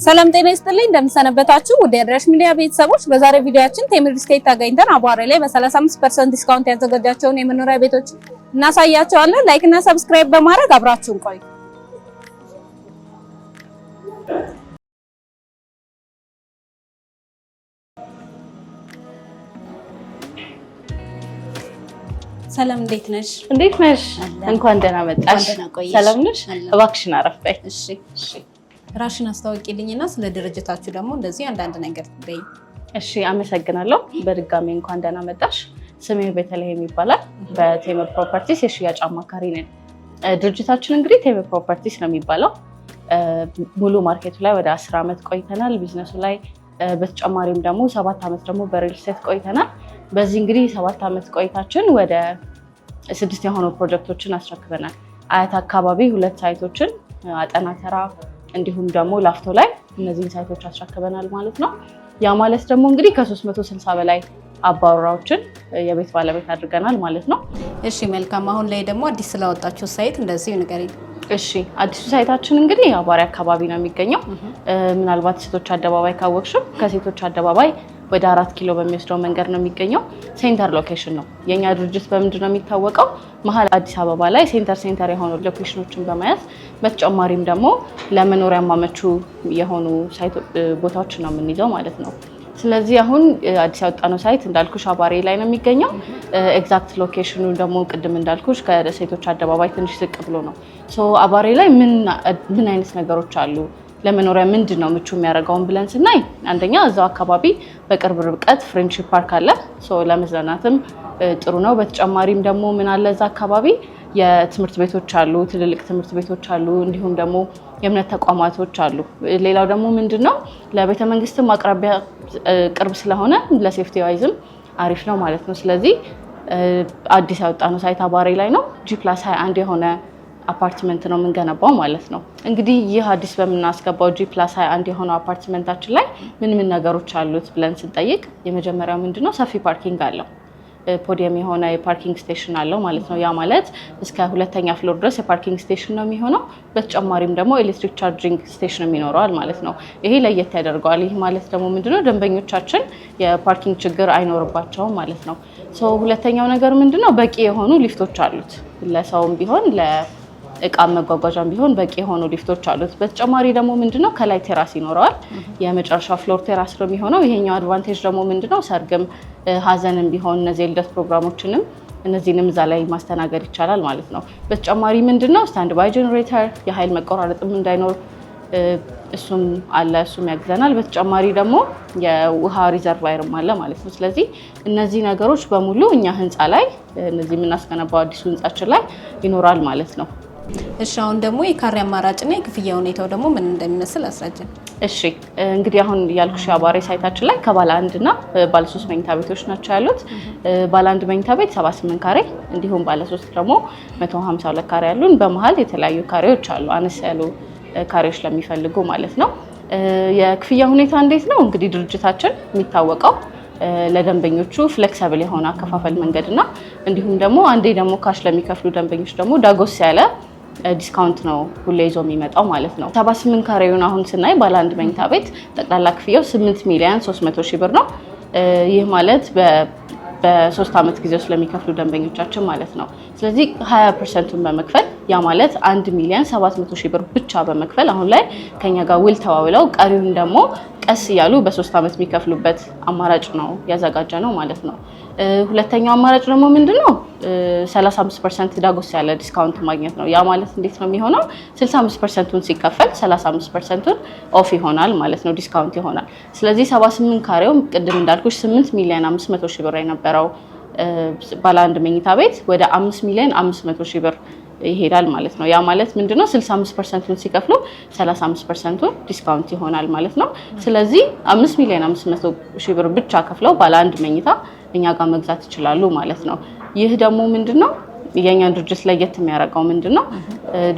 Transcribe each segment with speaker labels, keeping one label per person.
Speaker 1: ሰላም ጤና ይስጥልኝ። እንደምን ሰነበታችሁ ውድ የአድራሽ ሚዲያ ቤተሰቦች፣ በዛሬ ቪዲዮአችን ቴምር ስቴት ተገኝተን አቧሬ ላይ በ35% discount ያዘጋጃቸውን የመኖሪያ ቤቶች እናሳያቸዋለን። Like እና subscribe በማድረግ አብራችሁን ቆዩ። ሰላም፣ እንዴት ነሽ?
Speaker 2: እንዴት ነሽ? እንኳን ደህና መጣሽ። ሰላም ነሽ? እባክሽን አረፍ በይ።
Speaker 1: እሺ እሺ። ራስሽን አስተዋውቂልኝና ስለ ድርጅታችሁ ደግሞ እንደዚህ አንዳንድ ነገር በይ።
Speaker 2: እሺ፣ አመሰግናለሁ። በድጋሚ እንኳን ደህና መጣሽ። ስሜ ቤተልሔም ይባላል። በቴምር ፕሮፐርቲስ የሽያጭ አማካሪ ነን። ድርጅታችን እንግዲህ ቴምር ፕሮፐርቲስ ነው የሚባለው። ሙሉ market ኡ ላይ ወደ 10 ዓመት ቆይተናል ቢዝነሱ ላይ። በተጨማሪም ደግሞ 7 ዓመት ደግሞ በ real estate ቆይተናል። በዚህ እንግዲህ 7 ዓመት ቆይታችን ወደ ስድስት የሆኑ ፕሮጀክቶችን አስረክበናል። አያት አካባቢ ሁለት site ኦችን፣ አጠና ተራ እንዲሁም ደግሞ ላፍቶ ላይ እነዚህን site ኦች አስረክበናል ማለት ነው። ያ ማለት ደግሞ እንግዲህ ከ360 በላይ አባወራዎችን የቤት ባለቤት አድርገናል ማለት ነው።
Speaker 1: እሺ መልካም። አሁን ላይ ደግሞ አዲስ ስላወጣችሁ site እንደዚሁ ንገሪኝ።
Speaker 2: እሺ፣ አዲሱ site ኣችን እንግዲህ አቧሪ አካባቢ ነው የሚገኘው። ምናልባት ሴቶች አደባባይ ካወቅሽው ከሴቶች አደባባይ ወደ 4 ኪሎ በሚወስደው መንገድ ነው የሚገኘው። Center location ነው። የእኛ ድርጅት በምንድን ነው የሚታወቀው? መሀል አዲስ አበባ ላይ center center የሆኑ location ኦችን በመያዝ፣ በተጨማሪም ደግሞ ለመኖሪያ ማመቹ የሆኑ ቦታዎችን ነው የምንይዘው ማለት ነው። ስለዚህ አሁን አዲስ ያወጣነው site እንዳልኩሽ አባሬ ላይ ነው የሚገኘው። Exact location ኑ ደግሞ ቅድም እንዳልኩሽ ከሴቶች አደባባይ ትንሽ ዝቅ ብሎ ነው። So አባሬ ላይ ምን ምን አይነት ነገሮች አሉ፣ ለመኖሪያ ምንድን ነው ምቹ የሚያደርገውን ብለን ስናይ፣ አንደኛ እዛው አካባቢ በቅርብ ርቀት ፍሬንድሺፕ ፓርክ አለ። ለመዝናናትም ጥሩ ነው። በተጨማሪም ደግሞ ምን አለ፣ እዛ አካባቢ የትምህርት ቤቶች አሉ፣ ትልልቅ ትምህርት ቤቶች አሉ፣ እንዲሁም ደግሞ የእምነት ተቋማቶች አሉ። ሌላው ደግሞ ምንድን ነው፣ ለቤተ መንግስትም አቅራቢያ ቅርብ ስለሆነ ለ safety wise ም አሪፍ ነው ማለት ነው። ስለዚህ አዲስ ያወጣነው site አባሬ ላይ ነው። G+21 የሆነ አፓርትመንት ነው የምንገነባው ማለት ነው። እንግዲህ ይህ አዲስ በምናስገባው G+21 የሆነው አፓርትመንታችን ላይ ምን ምን ነገሮች አሉት ብለን ስንጠይቅ፣ የመጀመሪያው ምንድነው፣ ሰፊ parking አለው። Podium የሆነ የ parking station አለው ማለት ነው። ያ ማለት እስከ ሁለተኛ floor ድረስ የ parking station ነው የሚሆነው። በተጨማሪም ደግሞ electric charging station ይኖረዋል ማለት ነው። ይሄ ለየት ያደርገዋል። ይህ ማለት ደግሞ ምንድነው፣ ደንበኞቻችን የ parking ችግር አይኖርባቸውም ማለት ነው። So ሁለተኛው ነገር ምንድነው፣ በቂ የሆኑ ሊፍቶች አሉት። ለሰውም ቢሆን ለእቃ መጓጓዣም ቢሆን በቂ የሆኑ ሊፍቶች አሉት። በተጨማሪ ደግሞ ምንድነው፣ ከላይ terrace ይኖረዋል። የመጨረሻ floor terrace ነው የሚሆነው። ይሄኛው advantage ደግሞ ምንድነው፣ ሰርግም ሀዘንም ቢሆን እነዚህ የልደት ፕሮግራሞችንም እነዚህንም እዛ ላይ ማስተናገድ ይቻላል ማለት ነው። በተጨማሪ ምንድነው፣ standby generator፣ የኃይል መቆራረጥም እንዳይኖር እሱም አለ፣ እሱም ያግዘናል። በተጨማሪ ደግሞ የውሃ reservoir ም አለ ማለት ነው። ስለዚህ እነዚህ ነገሮች በሙሉ እኛ ህንፃ ላይ፣ እነዚህ የምናስገነባው አዲሱ ህንፃችን ላይ ይኖራል ማለት ነው።
Speaker 1: እሺ፣ አሁን ደግሞ የካሬ አማራጭና የክፍያ ሁኔታው ደግሞ ምን እንደሚመስል አስረጅን።
Speaker 2: እሺ፣ እንግዲህ አሁን ያልኩሽ የአባሬ site ኣችን ላይ ከባለ አንድ እና ባለ ሶስት መኝታ ቤቶች ናቸው ያሉት። ባለ አንድ መኝታ ቤት 78 ካሬ እንዲሁም ባለ ሶስት ደግሞ 152 ካሬ ያሉን። በመሀል የተለያዩ ካሬዎች አሉ፣ አነስ ያሉ ካሬዎች ለሚፈልጉ ማለት ነው። የክፍያ ሁኔታ እንዴት ነው? እንግዲህ ድርጅታችን የሚታወቀው ለደንበኞቹ flexible የሆነ አከፋፈል መንገድ እና እንዲሁም ደግሞ አንዴ ደግሞ cash ለሚከፍሉ ደንበኞች ደግሞ ዳጎስ ያለ discount ነው ሁሌ ይዞ የሚመጣው ማለት ነው። 78 ካሬውን አሁን ስናይ ባለ አንድ መኝታ ቤት ጠቅላላ ክፍያው 8 ሚሊዮን 300 ሺህ ብር ነው። ይህ ማለት በ3 ዓመት ጊዜ ውስጥ ለሚከፍሉ ደንበኞቻችን ማለት ነው። ስለዚህ 20% ኡን በመክፈል፣ ያ ማለት 1 ሚሊዮን 700 ሺህ ብር ብቻ በመክፈል አሁን ላይ ከኛ ጋር ውል ተዋውለው ቀሪውን ደግሞ ቀስ እያሉ በ3 ዓመት የሚከፍሉበት አማራጭ ነው ያዘጋጀነው ማለት ነው። ሁለተኛው አማራጭ ደግሞ ምንድን ነው? 35% ዳጎስ ያለ discount ማግኘት ነው። ያ ማለት እንዴት ነው የሚሆነው? 65% ኡን ሲከፈል 35% ኡን off ይሆናል ማለት ነው፣ discount ይሆናል። ስለዚህ 78 ካሬው ቅድም እንዳልኩሽ 8 ሚሊዮን 500 ሺህ ብር የነበረው ባለ አንድ መኝታ ቤት ወደ 5 ሚሊዮን 500 ሺህ ብር ይሄዳል ማለት ነው። ያ ማለት ምንድነው? 65% ኡን ሲከፍሉ 35% ኡ discount ይሆናል ማለት ነው። ስለዚህ 5 ሚሊዮን 500 ሺህ ብር ብቻ ከፍለው ባለ አንድ መኝታ እኛ ጋር መግዛት ይችላሉ ማለት ነው። ይህ ደግሞ ምንድነው፣ የእኛን ድርጅት ለየት የሚያደርገው ምንድነው?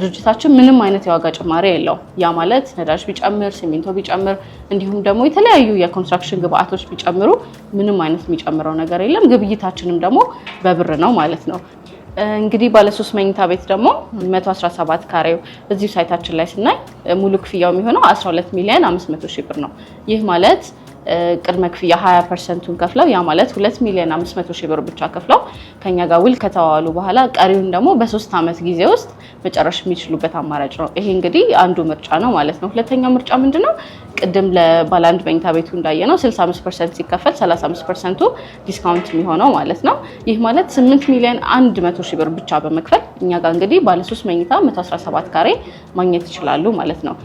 Speaker 2: ድርጅታችን ምንም አይነት የዋጋ ጭማሪ የለውም። ያ ማለት ነዳጅ ቢጨምር፣ ሲሚንቶ ቢጨምር፣ እንዲሁም ደግሞ የተለያዩ የ construction ግብአቶች ቢጨምሩ ምንም አይነት የሚጨምረው ነገር የለም። ግብይታችንም ደግሞ በብር ነው ማለት ነው። እንግዲህ ባለ 3 መኝታ ቤት ደግሞ 117 ካሬው እዚሁ site ኣችን ላይ ስናይ ሙሉ ክፍያው የሚሆነው 12 ሚሊዮን 500 ሺህ ብር ነው። ይህ ማለት ቅድመ ክፍያ 20%ቱን ከፍለው፣ ያ ማለት 2 ሚሊዮን 500 ሺህ ብር ብቻ ከፍለው ከኛ ጋር ውል ከተዋዋሉ በኋላ ቀሪውን ደግሞ በ3 ዓመት ጊዜ ውስጥ መጨረስ የሚችሉበት አማራጭ ነው። ይሄ እንግዲህ አንዱ ምርጫ ነው ማለት ነው። ሁለተኛው ምርጫ ምንድን ነው? ቅድም ለባለ አንድ መኝታ ቤቱ እንዳየነው 65% ሲከፈል 35%ቱ discount የሚሆነው ማለት ነው። ይህ ማለት 8 ሚሊዮን 100 ሺህ ብር ብቻ በመክፈል እኛ ጋር እንግዲህ ባለ 3 መኝታ 117 ካሬ ማግኘት ይችላሉ ማለት ነው።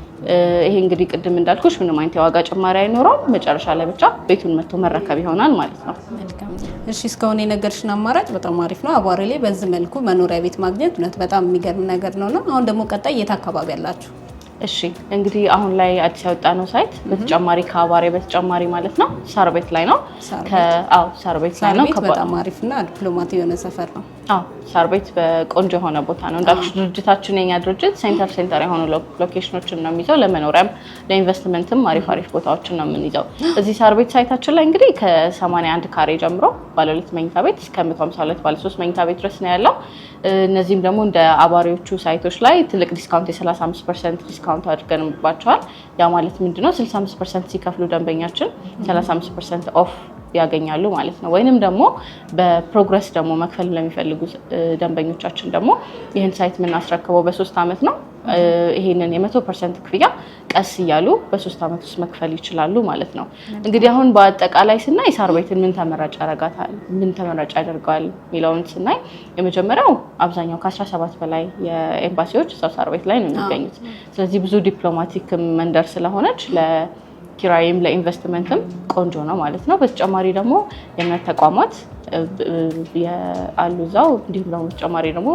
Speaker 2: ይሄ እንግዲህ ቅድም እንዳልኩሽ ምንም አይነት የዋጋ ጭማሪ አይኖረውም። መጨረሻ ላይ ብቻ ቤቱን መጥቶ መረከብ ይሆናል ማለት ነው።
Speaker 1: መልካም። እሺ፣ እስካሁን የነገርሽን አማራጭ በጣም አሪፍ ነው። አቧሬ ላይ በዚህ መልኩ መኖሪያ ቤት ማግኘት እውነት በጣም የሚገርም ነገር ነውና አሁን ደግሞ ቀጣይ የት አካባቢ ያላችሁ?
Speaker 2: እሺ፣ እንግዲህ አሁን ላይ አዲስ ያወጣነው site በተጨማሪ ከአቧሬ በተጨማሪ ማለት ነው ሳር ቤት ላይ ነው። አዎ፣ ሳር ቤት ላይ ነው።
Speaker 1: ሳር ቤት በጣም አሪፍና ዲፕሎማት የሆነ ሰፈር ነው።
Speaker 2: አዎ፣ ሳር ቤት በቆንጆ የሆነ ቦታ ነው። እንዳልኩሽ ድርጅታችን፣ የኛ ድርጅት center center የሆኑ location ኦችን ነው የሚይዘው። ለመኖሪያም ለኢንቨስትመንትም አሪፍ አሪፍ ቦታዎችን ነው የምንይዘው። እዚህ ሳር ቤት site ኣችን ላይ እንግዲህ ከ81 ካሬ ጀምሮ ባለ ሁለት መኝታ ቤት እስከ 152 ባለ ሶስት መኝታ ቤት ድረስ ነው ያለው። እነዚህም ደግሞ እንደ አቧሬዎቹ site ኦች ላይ ትልቅ discount፣ የ35% discount አድርገንባቸዋል። ያ ማለት ምንድነው? 65% ሲከፍሉ ደንበኛችን 35% off ያገኛሉ ማለት ነው። ወይንም ደግሞ በ progress ደግሞ መክፈል ለሚፈልጉ ደንበኞቻችን ደግሞ ይህን site የምናስረክበው በ3 ዓመት ነው። ይሄንን የ100% ክፍያ ቀስ እያሉ በ3 ዓመት ውስጥ መክፈል ይችላሉ ማለት ነው። እንግዲህ አሁን በአጠቃላይ ስናይ ሳር ቤትን ምን ተመራጭ ያደርጋታል፣ ምን ተመራጭ ያደርገዋል የሚለውን ስናይ የመጀመሪያው አብዛኛው ከ17 በላይ የኤምባሲዎች እዛው ሳር ቤት ላይ ነው የሚገኙት። ስለዚህ ብዙ diplomatic መንደር ስለሆነች ለኪራይም ለኢንቨስትመንትም ቆንጆ ነው ማለት ነው። በተጨማሪ ደግሞ የእምነት ተቋማት አሉ እዛው። እንዲሁም ደግሞ በተጨማሪ ደግሞ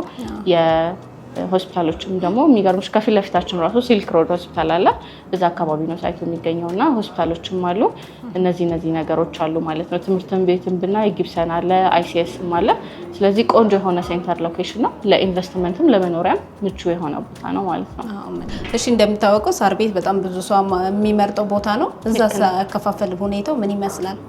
Speaker 2: የሆስፒታሎችም ደግሞ፣ የሚገርምሽ ከፊት ለፊታችን ራሱ ሲልክ ሮድ ሆስፒታል አለ። እዛ አካባቢ ነው site ኡ የሚገኘው እና ሆስፒታሎችም አሉ። እነዚህ ነገሮች አሉ ማለት ነው። ትምህርትን ቤትም ብናይ ጊብሰን አለ፣ አይሲኤስም አለ። ስለዚህ ቆንጆ የሆነ center location ነው። ለኢንቨስትመንትም ለመኖሪያም ምቹ የሆነ ቦታ ነው ማለት ነው።
Speaker 1: እሺ፣ እንደሚታወቀው ሳር ቤት በጣም ብዙ ሰው የሚመርጠው ቦታ ነው። እዛ አከፋፈል ሁኔታው ምን ይመስላል?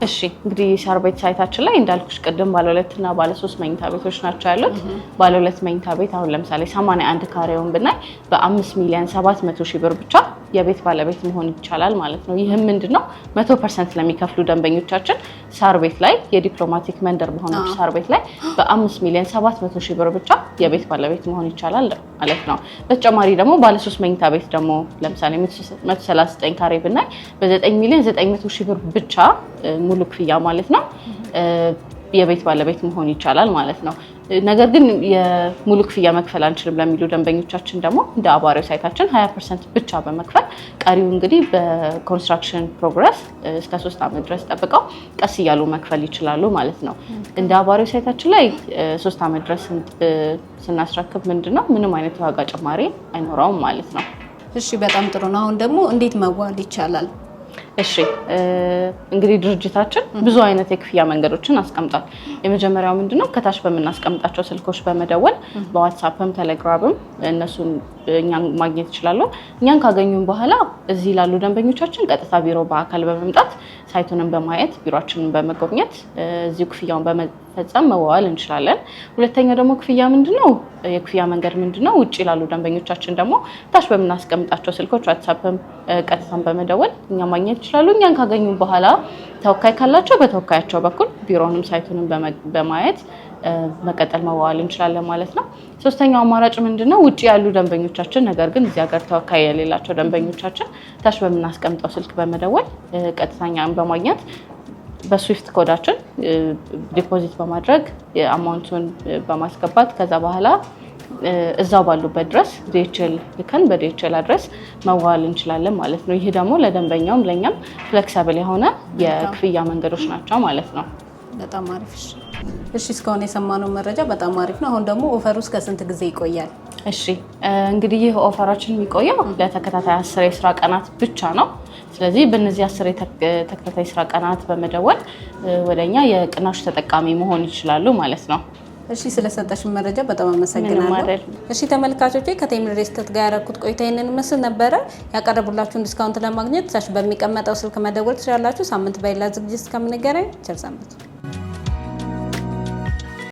Speaker 2: እሺ፣ እንግዲህ ሳር ቤት site ኣችን ላይ እንዳልኩሽ ቅድም ባለ ሁለት እና ባለ ሶስት መኝታ ቤቶች ናቸው ያሉት። ባለ ሁለት መኝታ ቤት አሁን ለምሳሌ 81 ካሬውን ብናይ በ5 ሚሊዮን 700 ሺህ ብር ብቻ የቤት ባለቤት መሆን ይቻላል ማለት ነው። ይህም ምንድን ነው? 100% ለሚከፍሉ ደንበኞቻችን ሳር ቤት ላይ፣ የዲፕሎማቲክ መንደር በሆነች ሳር ቤት ላይ በ5 ሚሊዮን 700 ሺህ ብር ብቻ የቤት ባለቤት መሆን ይቻላል ማለት ነው። በተጨማሪ ደግሞ ባለ ሶስት መኝታ ቤት ደግሞ ለምሳሌ 139 ካሬ ብናይ በ9 ሚሊዮን 900 ሺህ ብር ብቻ ሙሉ ክፍያ ማለት ነው የቤት ባለቤት መሆን ይቻላል ማለት ነው። ነገር ግን የሙሉ ክፍያ መክፈል አንችልም ለሚሉ ደንበኞቻችን ደግሞ እንደ አቧሬው site ኣችን 20% ብቻ በመክፈል ቀሪው እንግዲህ በ construction progress እስከ 3 ዓመት ድረስ ጠብቀው ቀስ እያሉ መክፈል ይችላሉ ማለት ነው። እንደ አቧሬው site ኣችን ላይ 3 ዓመት ድረስ ስናስረክብ ምንድን ነው፣ ምንም አይነት የዋጋ ጭማሪ አይኖረውም ማለት ነው።
Speaker 1: እሺ፣ በጣም ጥሩ ነው። አሁን ደግሞ እንዴት መዋዋል ይቻላል?
Speaker 2: እሺ፣ እንግዲህ ድርጅታችን ብዙ አይነት የክፍያ መንገዶችን አስቀምጧል። የመጀመሪያው ምንድነው? ከታች በምናስቀምጣቸው ስልኮች በመደወል በዋትሳፕም ቴሌግራምም እነሱን እኛን ማግኘት ይችላሉ። እኛን ካገኙን በኋላ እዚህ ላሉ ደንበኞቻችን ቀጥታ ቢሮ በአካል በመምጣት site ኡንም በማየት ቢሮአችንን በመጎብኘት እዚሁ ክፍያውን በመፈጸም መዋዋል እንችላለን። ሁለተኛው ደግሞ ክፍያ ምንድነው? የክፍያ መንገድ ምንድነው? ውጭ ላሉ ደንበኞቻችን ደግሞ ታች በምናስቀምጣቸው ስልኮች ዋትሳፕም ቀጥታን በመደወል እኛ ማግኘት ይችላሉ። እኛን ካገኙ በኋላ ተወካይ ካላቸው በተወካያቸው በኩል ቢሮንም site ኡንም በማየት መቀጠል መዋዋል እንችላለን ማለት ነው። ሶስተኛው አማራጭ ምንድነው? ውጭ ያሉ ደንበኞቻችን ነገር ግን እዚህ ሀገር ተወካይ የሌላቸው ደንበኞቻችን ታች በምናስቀምጠው ስልክ በመደወል ቀጥታ እኛን በማግኘት በ SWIFT code ኣችን deposit በማድረግ amount ኡን በማስገባት ከዛ በኋላ እዛው ባሉበት ድረስ DHL ልከን በ DHL address መዋዋል እንችላለን ማለት ነው። ይህ ደግሞ ለደንበኛውም ለእኛም flexible የሆነ የክፍያ መንገዶች ናቸው ማለት ነው።
Speaker 1: በጣም አሪፍ። እሺ፣ እስካሁን የሰማነው መረጃ በጣም አሪፍ ነው። አሁን ደግሞ offer ኡ እስከ ስንት ጊዜ ይቆያል?
Speaker 2: እሺ፣ እንግዲህ ይህ offer ኣችን የሚቆየው ለተከታታይ 10 የስራ ቀናት ብቻ ነው። ስለዚህ በእነዚህ 10 ተከታታይ የስራ ቀናት በመደወል ወደኛ የቅናሹ ተጠቃሚ መሆን ይችላሉ ማለት ነው።
Speaker 1: እሺ፣ ስለሰጠሽን መረጃ በጣም አመሰግናለሁ።
Speaker 2: አይደል።
Speaker 1: እሺ ተመልካቾቼ፣ ከቴምር ሪል ስቴት ጋር ያደረኩት ቆይታ ይህንን ይመስል ነበረ። ያቀረቡላችሁን discount ለማግኘት ታች በሚቀመጠው ስልክ መደወል ትችላላችሁ። ሳምንት በሌላ ዝግጅት እስከምንገናኝ ቸር ሰንብቱ።